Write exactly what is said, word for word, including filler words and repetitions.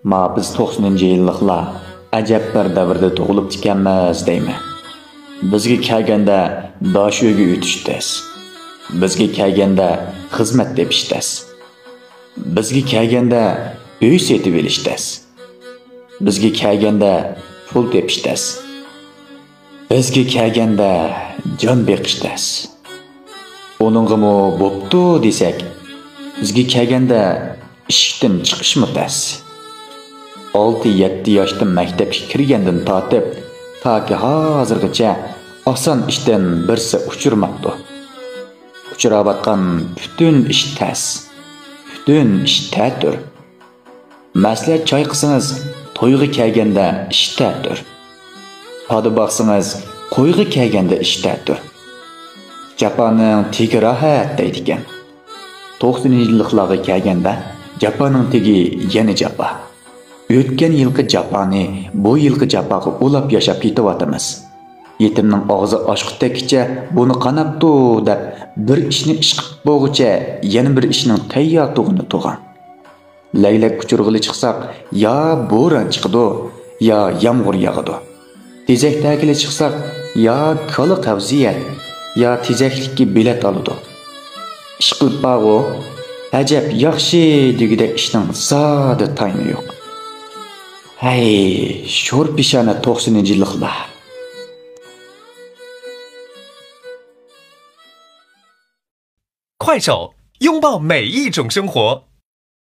ما بىز توقسىنىنچى يىللىقلار ئەجەب بىر دەۋردە تۇغۇلۇپتىكەنمىز دەيمەن. بىزگە كەلگەندە داش ئۆيگە ئۆتۈش تەس. بىزگە كەلگەندە خىزمەت تېپىش تەس. بىزگە كەلگەندە ئۆي سېتىۋېلىش تەس. بىزگە كەلگەندە پۇل تېپىش تەس. بىزگە كەلگەندە جان بېقىش تەس. ئۇنىڭغىمۇ بوپتۇ دېسەك، بىزگە كەلگەندە ئىشىكتىن چىقىشمۇ تەس. ئالتە يەتتە ياشتا مەكتەپكە كىرگەندىن تارتىپ، تاكى ھازىرغىچە ئاسان ئىشتىن بىرسى ئۇچرىماپتۇ. ئۇچراۋاتقان پۈتۈن ئىش تەس، پۈتۈن ئىش تەتۈر. مەسلىھەت چايقىسىڭىز، تويغا كەلگەندە ئىش تەتۈر. پادا باقسىڭىز، قويغا كەلگەندە ئىش تەتۈر. جاپانىڭ تېگى راھەت دەيدىكەن. توقسىنىنچى يىللىقلارغا كەلگەندە، جاپانىڭ تېگى يەنە جاپا. ئۆتكەن يىلقى جاپانى بۇ يىلقى جاپاغا ئۇلاپ ياشاپ كېتىۋاتىمىز. يېتىمنىڭ ئاغزى ئاشقا تەگكىچە بۇنى قاناپتۇ دەپ، بىر ئىشنى ئىش قىلىپ بولغۇچە يەنە بىر ئىشنىڭ تەييار تۇغىنى تۇغان. لەگلەك ئۇچۇرغىلى چىقساق، يا بوران چىقىدۇ، يا يامغۇر ياغىدۇ. تېزەك تەگىلى چىقساق، يا كالا قەۋزىيەت، يا تېزەكلىككە بېلەت ئالىدۇ. ئىشقىلىپ بارغۇ، ئەجەب ياخشى دېگۈدەك ئىشنىڭ زادى تايىنى يوق. ھەي، شور پېشانە توقسىنىنچى يىللىقلار. 快手，拥抱每一种生活。